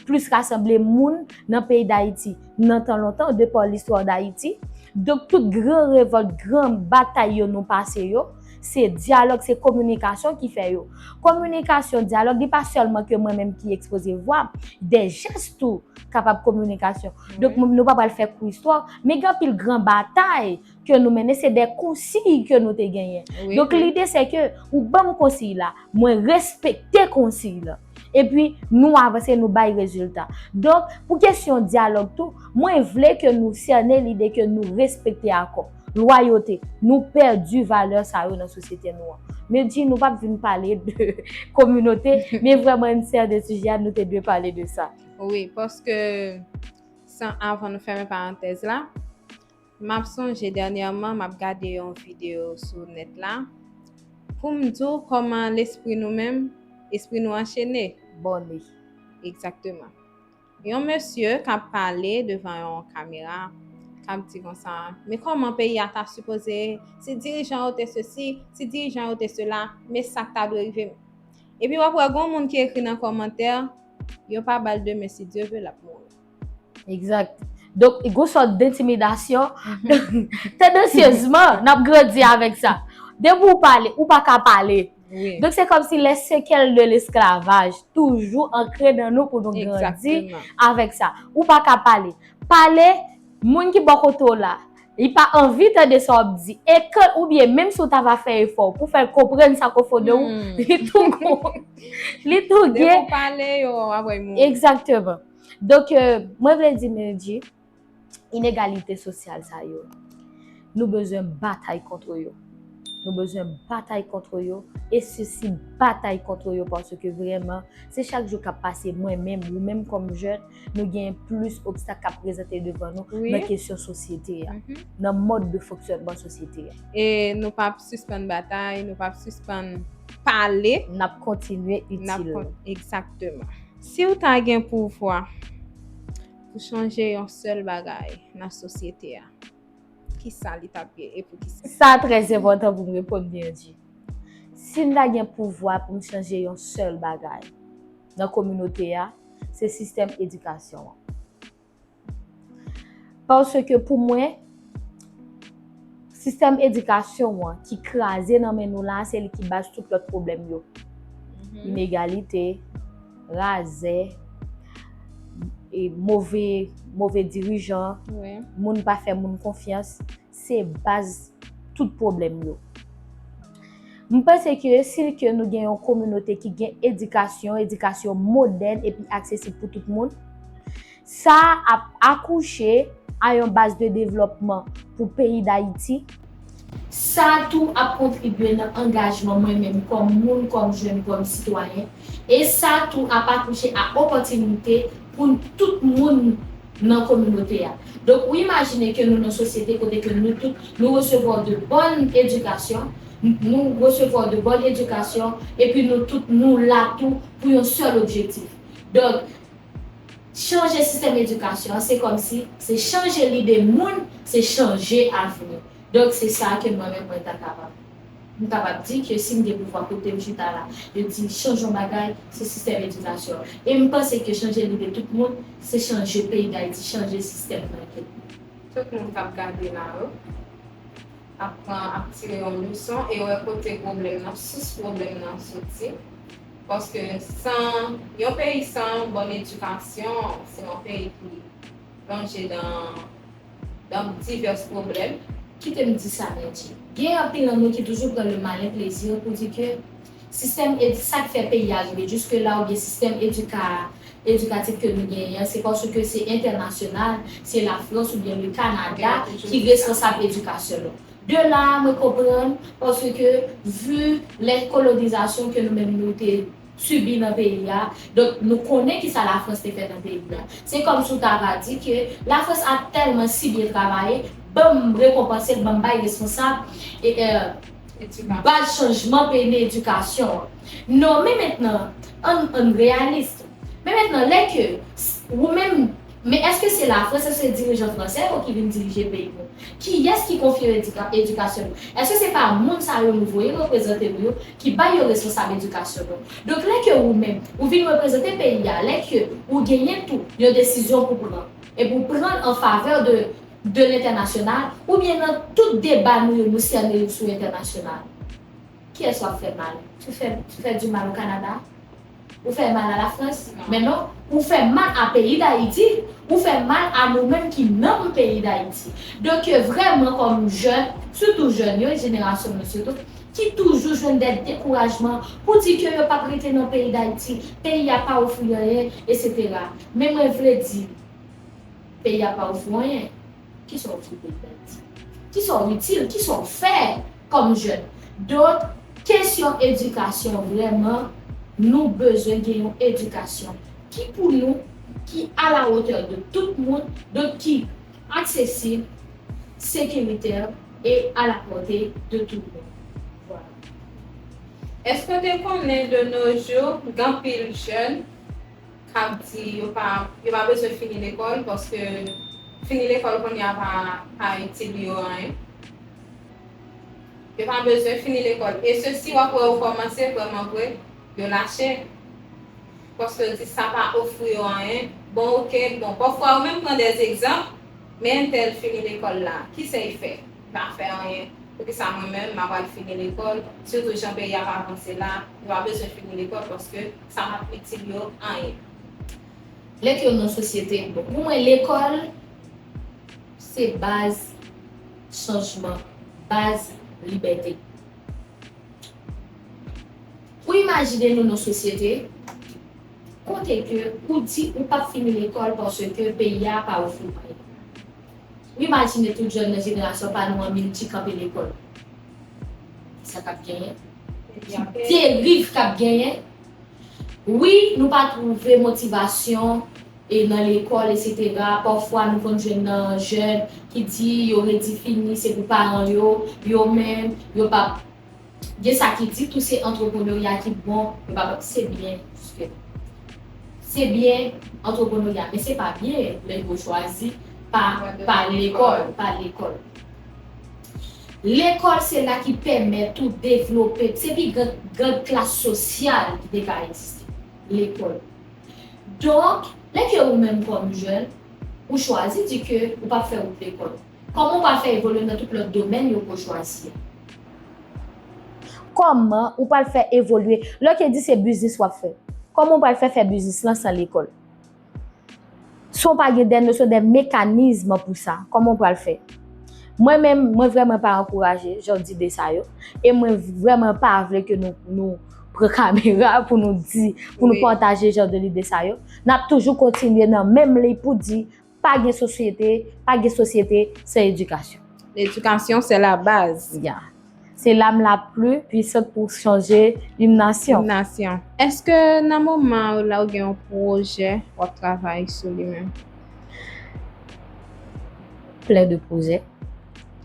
plis rasanble moun nan peyi Dayiti nan tan lontan, de pa listwa Dayiti. Donk, tout gran revòlt, gran batay yo nou pase yo, se dyalòg, se kominikasyon ki fè yo. Kominikasyon, dyalòg, li pa sèlman ke mwen menm ki ekspoze vwa m, de jès tou kapab kominikasyon. Donk, nou pa pral fè kou istwa, men gen anpil gran batay ke nou mennen, se de konsiy ke nou te genyen. Donk, lide se ke ou ban m konsiy la, mwen respekte konsiy la. Epi, nou avanse, nou bay rezilta. Donk, pou kesyon dyalòg tou, mwen vle ke nou sène lide ke nou respekte akò, lwayote. Nou pèdi valè sa yo nan sosyete nou an. Men di nou p ap vin pale de kominote, men vrèman, n sène sijè a, nou te dwe pale de sa. Wi, paske, san, avan nou fèmen parantèz la, m ap sonje dènyèman, m ap gade yon videyo sou nèt la. Pou m di w kòman lespri nou menm, espri nou anchene. Bòne. Egzakteman. Yon mesye k ap pale devan yon kamera, k ap di konsa, men kòman peyi a ta sipoze, si dirijan yo te sesi, si dirijan yo te sela, men sa k ta dwe rive m. Epi w ap wè gon moun ki ekri nan kòmantè, yo pa ba l demen, si Dye ve, l ap mouri. Egzak. Donk, gon sòt dentimidasyon. Tandansyezman, n ap grandi avèk sa. Depi w pale, ou pa ka pale. Donk, se kòmsi les séquelles de l'esclavage toujou ankre nan nou pou nou grandi avèk sa. Ou pa ka pale. Pale, moun ki bò kote w la, li pa anvi tande sa w ap di. E kan, oubyen menm si w ta va fè efò pou fè l konprann sa k o fon de ou, li tou gon, li tou gen. Depi w pale, yo ap wè moun. Egzakteman. Donk, euh, mwen vle di, Medjy, inegalite sosyal sa yo, nou bezwen batay kont yo. Nou bezwen batay kont yo, e sesi batay kont yo, paske vrèman, se chak jou k ap pase, mwen menm, ou menm kòm jèn, nou gen plis obstak k ap prezante devan nou nan kesyon sosyete a, nan mòd de fonksyònman sosyete a. E nou p ap sispann batay, nou p ap sispann pale. N ap kontinye itil. N ap kon-, egzakteman. Si w ta gen pouvwa pou chanje yon sèl bagay nan sosyete a, kisa li t ap ye e poukisa? Sa trè enpòtan pou m reponn, Medjy. Si m ta gen pouvwa pou m chanje yon sèl bagay nan kominote a, se sistèm edikasyon an. Paske pou mwen, sistèm edikasyon an ki kraze nan men nou la, se li ki baz tout lòt pwoblèm yo. Inegalite, razè, e move, move dirijan, moun pa fè moun konfyans, se baz tout pwoblèm yo. M panse ke si ke nou gen yon kominote ki gen edikasyon, edikasyon modèn epi aksesib pou tout moun, sa ap akouche a yon baz de devlòpman pou peyi Dayiti. Sa tou ap kontribye nan angajman mwen menm kòm moun, kòm jèn, kòm sitwayen. E sa tou ap akouche a opòtinite pou tout moun nan kominote a. Donk, ou imajine ke nou nan sosyete kote ke nou tout, nou resevwa de bòn edikasyon, nou resevwa de bòn edikasyon, epi nou tout, nou la tou pou yon sèl objektif. Donk, chanje sistèm edikasyon an, se kòmsi, se chanje lide moun, se chanje avni. Donk, se sa ke mwen menm, mwen ta kapab. M kapab di ke si m gen pouvwa kote m chita la, yo di chanje yon bagay, se sistèm edikasyon. E m panse ke chanje lide tout moun, se chanje peyi Dayiti, chanje sistèm nan ke. Tout moun k ap gade la yo ap pran, ap tire yon leson e wè kote pwoblèm nan, sous pwoblèm nan soti. Paske san, yon peyi san bòn edikasyon, se yon peyi ki plonje dan, dan divès pwoblèm. Kite m di sa, Medjy. Gen anpil nan nou ki toujou pran le malin plaisir pou di ke sistèm edi-, sa k fè peyi a rive jiske la, oubyen sistèm edika-, edikatif ke nou genyen an, se paske se entènasyonal, se Lafrans oubyen le Kanada ki responsab edikasyon nou. De la, mwen konprann, paske vi lè kolonizasyon ke nou menm nou te sibi nan peyi a, donk nou konnen kisa Lafrans te fè nan peyi a. Se kòmsi w ta va di ke Lafrans a tèlman si byen travaye, ban m rekonpanse l, ban m bay responsab, e, e, baz chanjman peyi nan edikasyon an. Non, men mentnan, ann, ann reyalis. Men mentnan, lè ke s-, ou menm, men èske se Lafrans, èske se dirijan fransè yo ki vin dirije peyi nou? Kiyès ki konfye edika-, edikasyon nou? Èske se pa moun sa yo nou voye reprezante nou yo, ki ba yo responsab edikasyon nou? Donk, lè ke ou menm, ou vin reprezante peyi a, lè ke ou genyen tou yon desizyon pou pran, e pou pran l an favè de, de lentènasyonal, oubyen nan tout deba nou yo, nou sène yo sou entènasyonal. Kiyès w ap fè mal? Tu fais, tu fais du mal au Canada? Ou fè mal a Lafrans? Men non, ou fè mal a peyi Dayiti, ou fè mal a nou menm ki nanm peyi Dayiti. Donk, vrèman, kòm jèn, sitou jèn yo, jenerasyon nou sitou, ki toujou jwenn de dekourajman pou di ke yo p ap rete nan peyi Dayiti, peyi a pa ofri anyen, etsetera. Men mwen vle di, peyi a pa ofri w anyen. Kisa w ofri peyi Dayiti? Kisa w itil? Kisa w fè kòm jèn? Donk, kesyon edikasyon, vrèman, nou bezwen gen yon edikasyon ki pou nou, ki a la wotè de tout moun, donk ki aksesib, sekiritè e a la pòte de tout moun. Vwala. Èske w te konnen de nos jours, gen anpil jèn k ap di yo pa, yo pa bezwen fini lekòl, paske fini lekòl kounye a pa, pa itil yo anyen. Yo pa bezwen fini lekòl. E sesi, w ap wè yo kòmanse vrèman vre, yo lache. Paske yo di sa pa ofri yo anyen. Bon, oke, bon, pafwa yo menm pran de egzanp, men entèl fini lekòl la, kisa l fè? Li pa fè anyen. Poukisa mwen menm, m a pral fini lekòl, sitou jan peyi a ap avanse la, yo pa bezwen fini lekòl paske sa p ap itil yo anyen. Lè ke yon sosyete, bon, pou mwen, lekòl, se baz chanjman, baz libète. Ou imajine nou nan sosyete kote ke ou di ou p ap fini lekòl paske peyi a pa ofri w anyen. Ou imajine tout jèn nan jenerasyon pa nou an milti kanpe lekòl. Sa k ap genyen? Deriv k ap genyen. Wi, nou pa twouve motivasyon e nan lekòl, etsetera. Pafwa, nou konn jwenn nan jèn ki di yo redi fini, se pou paran yo, yo menm, yo p ap Gen sa ki di tou se antrepreneurya ki bon, yo pa, se byen, se byen antrepreneurya, men se pa byen lè yo chwazi pa, pa lekòl, pa lekòl. Lekòl se la ki pèmèt ou devlope, se pi gran, gran klas sosyal ki te ka egziste, lekòl. Donk, lè ke ou menm kòm jèn, ou chwazi di ke ou p ap fè wout lekòl, kòman ou pral fè evolye nan tout lòt domèn yo ke w chwazi a? Kòman ou pral fè evolye? Lè w te di se biznis w ap fè, kòman ou pral fè fè biznis lan san lekòl? Si w pa gen de nosyon, de mekanizm pou sa, kòman w pral fè? Mwen menm, mwen vrèman pa ankouraje jan de ide sa yo. E mwen vrèman pa vle ke nou, nou pran kamera pou nou di, pou nou pataje jan de lide sa yo. N ap toujou kontinye nan menm liy pou di, pa gen sosyete, pa gen sosyete san edikasyon. L'éducation, c'est la base. Yeah. C'est l'arme la plus puissante pour changer une nation. Une nation. Èske nan moman la ou gen yon pwojè w ap travay sou li menm? Plen de pwojè.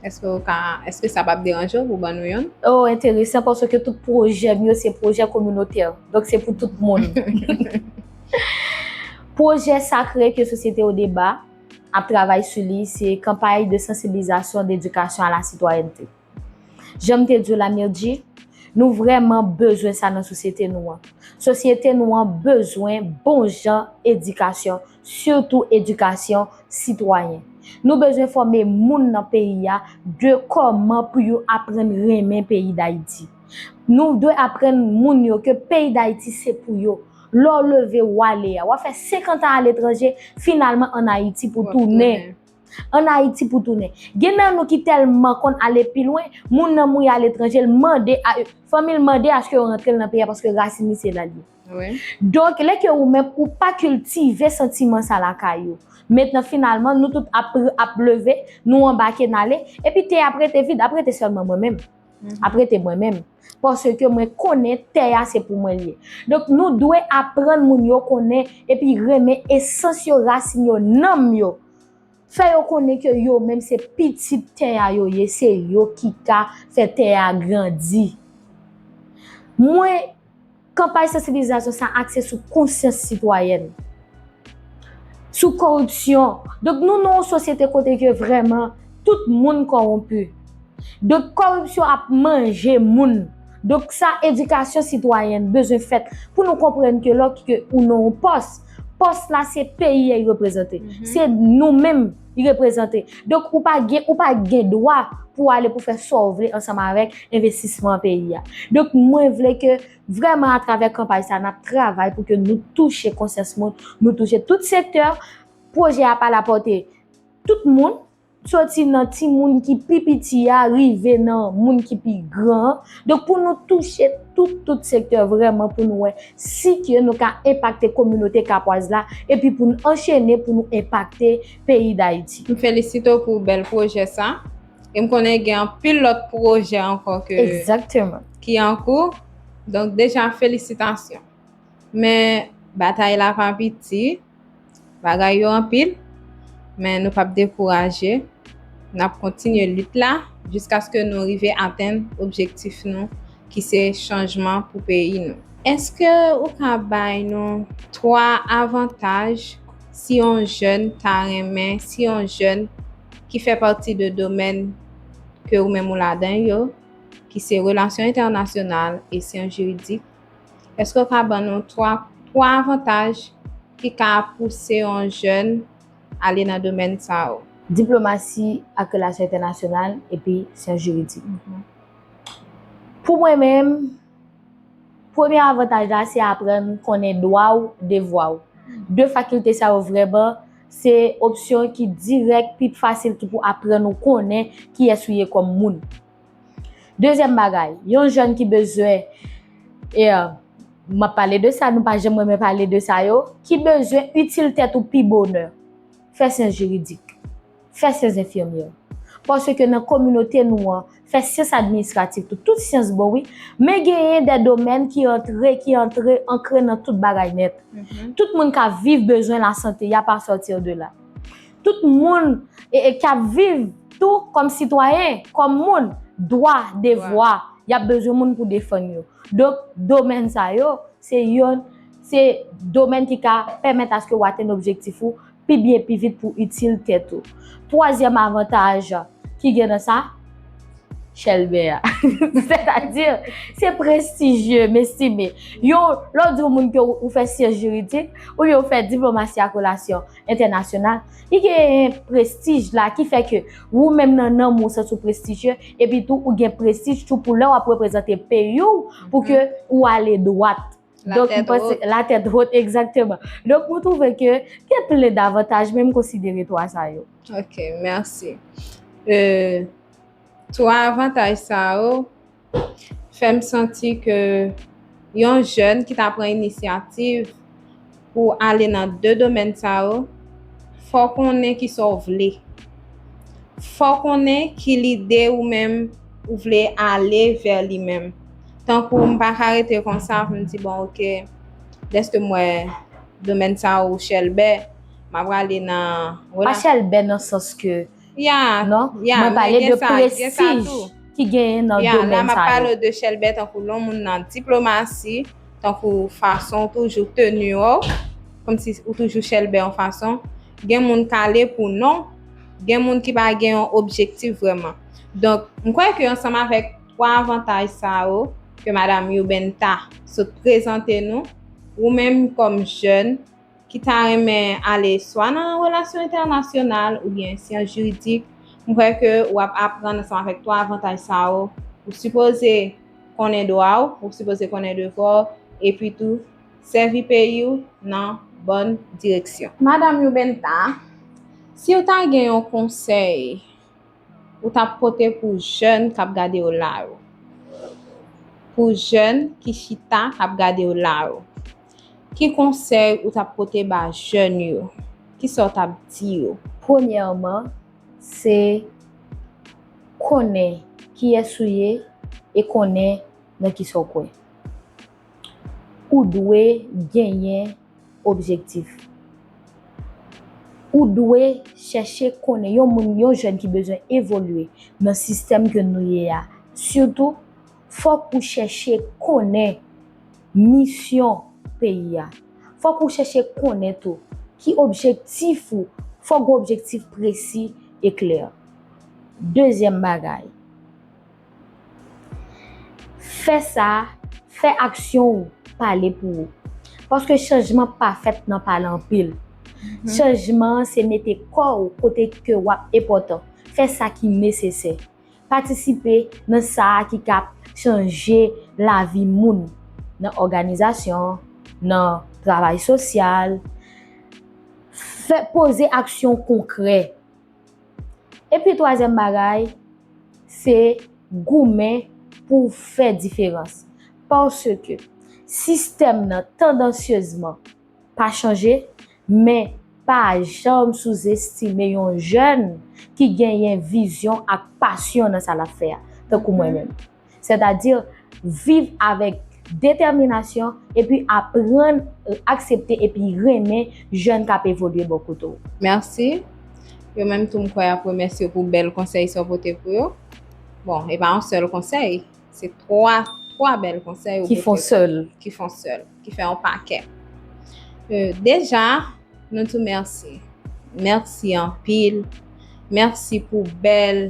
Èske ou ka, èske sa p ap deranje w pou ban nou youn? Oh, enteresan, paske tout pwojè m yo se pwojè kominotè. Donk se pou tout moun. Pwojè sakre ke Sosyete Odeba ap travay sou li, se kanpay de sansibilizasyon, d'edikasyon a la sitwayènte. Jan m te di w la, Mirji, nou vrèman bezwen sa nan sosyete nou an. Sosyete nou an bezwen bon jan edikasyon, sitou edikasyon sitwayen. Nou bezwen fòme moun nan peyi a de kòman pou yo aprann renmen peyi Dayiti. Nou dwe aprann moun yo ke peyi Dayiti se pou yo. Lè w leve, w ale a, w ap fè senkant an aletranje, finalman ann Ayiti pou tounen. Ann Ayiti pou tounen. Gen nan nou ki tèlman konn ale pi lwen, moun nan mouri aletranje, l mande, fanmi l mande aske yo rantre l nan peyi a paske rasin li se la l ye. Donk, lè ke ou menm, ou pa kiltive santiman sa lakay ou. Mentnan, finalman, nou tout ap, ap leve, nou anbake n ale, epi tè a ap rete vid, ap rete sèlman mwen menm. Ap rete mwen menm. Paske mwen konnen tè a se pou mwen l ye. Donk, nou dwe aprann moun yo konnen epi renmen esans yo, rasin yo, nanm yo. Fè yo konnen ke yo menm se pitit tè a yo ye, se yo ki ka fè tè a grandi. Mwen, kanpay sansibilizasyon sa akse sou konsyans sitwayèn, sou koripsyon. Donk, nou nan yon sosyete kote ke vrèman tout moun kòwonpi. Donk, koripsyon ap manje moun. Donk, sa, edikasyon sitwayèn bezwen fèt pou nou konprann ke lòske ou nan yon pòs, pòs la se peyi a y reprezante. Se nou menm y reprezante. Donk, ou pa gen, ou pa gen dwa pou ale pou fè sa w vle ansanm avèk envestisman peyi a. Donk, mwen vle ke vrèman atravè kanpay sa, n ap travay pou ke nou touche konsyans moun, nou touche tout sektè. Pwojè a pa lapòte tout moun, soti nan timoun ki pi piti a, rive nan moun ki pi gran an. Donk, pou nou touche tout, tout sektè vrèman, pou nou wè si ke nou ka enpakte kominote kapwaz la, epi pou n anchene pou nou enpakte peyi Dayiti. M felisite w pou bèl pwojè sa. E m konnen gen anpil lòt pwojè ankò ke, ki an kou. Donk, deja, felisitasyon. Men, batay la pa piti. Bagay yo anpil, men nou p ap dekouraje. N ap kontinye lit la jiskaske nou rive atenn objektif nou, ki se chanjman pou peyi nou. Èske ou ka bay nou twa avantaj si yon jèn ta renmen, si yon jèn ki fè pati de domèn ke ou menm ou ladan yo, ki se relasyon entènasyonal e syans jiridik, èske w ka ban nou twa, twa avantaj ki ka pouse yon jèn ale nan domèn sa yo? Diplomasi ak relasyon entènasyonal epi syans jiridik. Pou mwen menm, premye avantaj la se aprann konnen dwa w, devwa w. De fakilte sa yo vrèman se opsyon ki dirèk, pi fasil ki pou aprann ou konnen kiyès ou ye kòm moun. Dezyèm bagay, yon jèn ki bezwen, e, m ap pale de sa, nou pa janm renmen pale de sa yo, ki bezwen itil tèt ou pi bonè, fè syans jiridik, fè syans enfimyè. Paske nan kominote nou an, fè syans administratif tou, tout syans bon wi, men genyen de domèn ki antre, ki antre, ankre nan tout bagay nèt. Tout moun k ap viv bezwen lasante y ap asòti de la. Tout moun e, e k ap viv tou kòm sitwayen, kòm moun, dwa, devwa, y ap bezwen moun pou defann yo. Donk, domèn sa yo, se yonn, se domèn ki ka pèmèt aske w atenn objektif ou pi byen, pi vit pou itil tèt ou. Twazyèm avantaj ki gen nan sa, chèlbè a. Sètadi, se prestijye, m estime. Yo, lè w di yon moun ke ou, ou fè syans jiridik, oubyen ou fè diplomasi ak relasyon entènasyonal, li gen prestij la ki fè ke ou menm nan nanm ou santi w prestijye, epi tou ou gen prestij tou pou lè w ap reprezante peyi w, pou ke ou ale dwat. Donk, m panse, la tèt wot, egzakteman. Donk, mwen twouve ke gen plen davantaj, men m konsidere twa sa yo. Ok, mèsi. Euh, twa avantaj sa yo fè m santi ke yon jèn ki ta pran inisyativ pou ale nan de domèn sa yo, fò w konnen kisa w vle. Fò w konnen ki lide ou menm ou vle ale vè li menm. Tankou m pa ka rete konsa pou m di, bon, ok, dèske m wè domèn sa ou chèlbè, m ap prale nan relasyon. Pa chèlbè nan sans ke, non, mwen pale de prestij ki genyen nan domèn sa yo. Ya, la m ap pale de chèlbè tankou lè yon moun nan diplomasi, tankou fason w toujou teni w, kòmsi ou toujou chèlbè yon fason. Gen moun k ale pou non, gen moun ki pa gen yon objektif vrèman. Donk, m kwè ke ansanm avèk twa avantaj sa yo ke Madam Youbenta sot prezante nou, ou menm kòm jèn ki ta renmen ale swa nan relasyon entènasyonal oubyen syans jiridik, m kwè ke w ap aprann ansanm avèk twa avantaj sa yo. Ou sipoze konnen dwa w, ou sipoze konnen devwa w, epi tou sèvi peyi w nan bòn direksyon. Madam Youbenta, si w ta gen yon konsèy ou t ap pote pou jèn k ap gade w la yo? Pou jèn ki chita k ap gade w la yo, ki konsèy ou t ap pote ba jèn yo? Kisa w t ap di yo? Premyèman, se konnen kiyès ou ye e konnen nan kisa w kwè. Ou dwe genyen objektif. Ou dwe chèche konnen yon moun, yon jèn ki bezwen evolye nan sistèm ke nou ye a. Sitou, fòk ou chèche konnen misyon peyi a. Fòk ou chèche konnen tou ki objektif ou. Fòk gen objektif presi e klè. Dezyèm bagay, fè sa, fè aksyon ou pale pou ou. Paske chanjman pa fèt nan pale anpil. Chanjman an se mete kò w kote ke w ap enpòtan. Fè sa ki nesesè. Patisipe nan sa a ki ka chanje lavi moun nan òganizasyon, nan travay sosyal. Fè, poze aksyon konkrè. Epi twazyèm bagay, se goumen pou w fè diferans. Paske sistèm nan tandansyezman pa chanje, men pa janm souzestime yon jèn ki genyen vizyon ak pasyon nan sa l ap fè a, tankou mwen menm. Sètadi, viv avèk detèminasyon epi aprann aksepte epi renmen jèn k ap evolye bò kote w. Mèsi. Yo menm tou, m kwè y ap remèsye w pou bèl konsèy sa w pote pou yo. Bon, e pa yon sèl konsèy, se twa, twa bèl konsèy ou pote pou yo. Ki fè yon sèl. Ki fè yon pakèt. Euh, deja, nou di w mèsi. Mèsi anpil. Mèsi pou bèl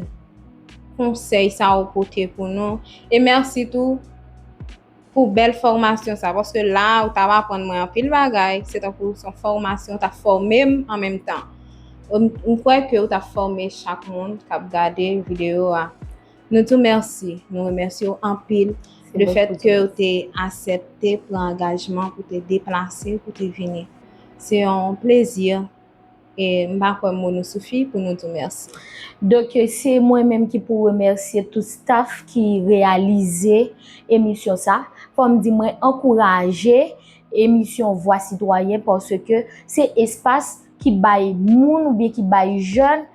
konsèy sa ou pote pou nou. E mèsi tou pou bèl fòmasyon sa, paske la ou t ap aprann mwen anpil bagay, se tankou se yon fòmasyon, ou t ap fòme m an menm tan. M, m kwè ke w t ap fòme chak moun k ap gade videyo a. Nou di w mèsi. Nou remèsye w anpil. Le fèt ke w te aksepte pran angajman pou te deplase, pou te vini. Se yon plezi. E m pa kwè mo nou sifi pou nou di w mèsi. Donk, se mwen menm ki pou remèsye tout staff ki reyalize emisyon sa. Fò m di mwen ankouraje emisyon Vwa Sitwayen paske se espas ki bay moun oubyen ki bay jèn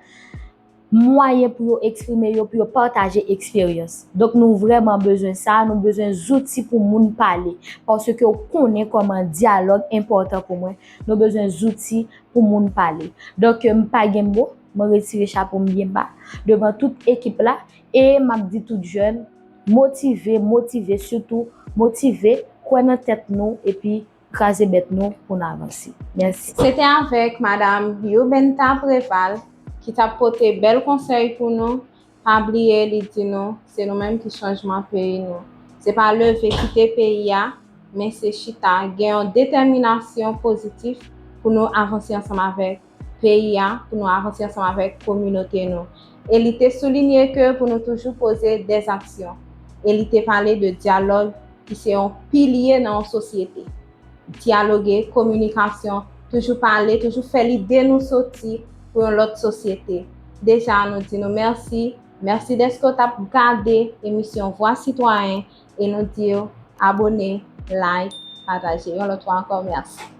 mwayen pou yo eksprime yo, pou yo pataje eksperyans. Donk, nou vrèman bezwen sa, nou bezwen zouti pou moun pale. Paske w konnen kòman dyalòg enpòtan pou mwen. Nou bezwen zouti pou moun pale. Donk, m pa gen mo, mwen retire chapo m byen ba devan tout ekip la e m ap di tout jèn, motive, motive, sitou motive, kwè nan tèt nou epi kraze bèt nou pou n avanse. Mèsi. Se te avèk Madanm Youbenta Preval ki t ap pote bèl konsèy pou nou. Pa bliye li di nou, se nou menm ki chanjman peyi nou. Se pa leve kite peyi a, men se chita, gen yon detèminasyon pozitif pou nou avanse ansanm avèk peyi a, pou nou avanse ansanm avèk kominote nou. E li te soulinye ke pou nou toujou poze dèzaksyon. E li te pale de dyalòg ki se yon pilye nan yon sosyete. Dyaloge, kominikasyon, toujou pale, toujou fè lide nou soti pou yon lòt sosyete. Deja, nou di nou mèsi. Mèsi dèske w t ap gade emisyon Vwa Sitwayen e nou di w abone, like, pataje. Yon lòt fwa ankò, mèsi.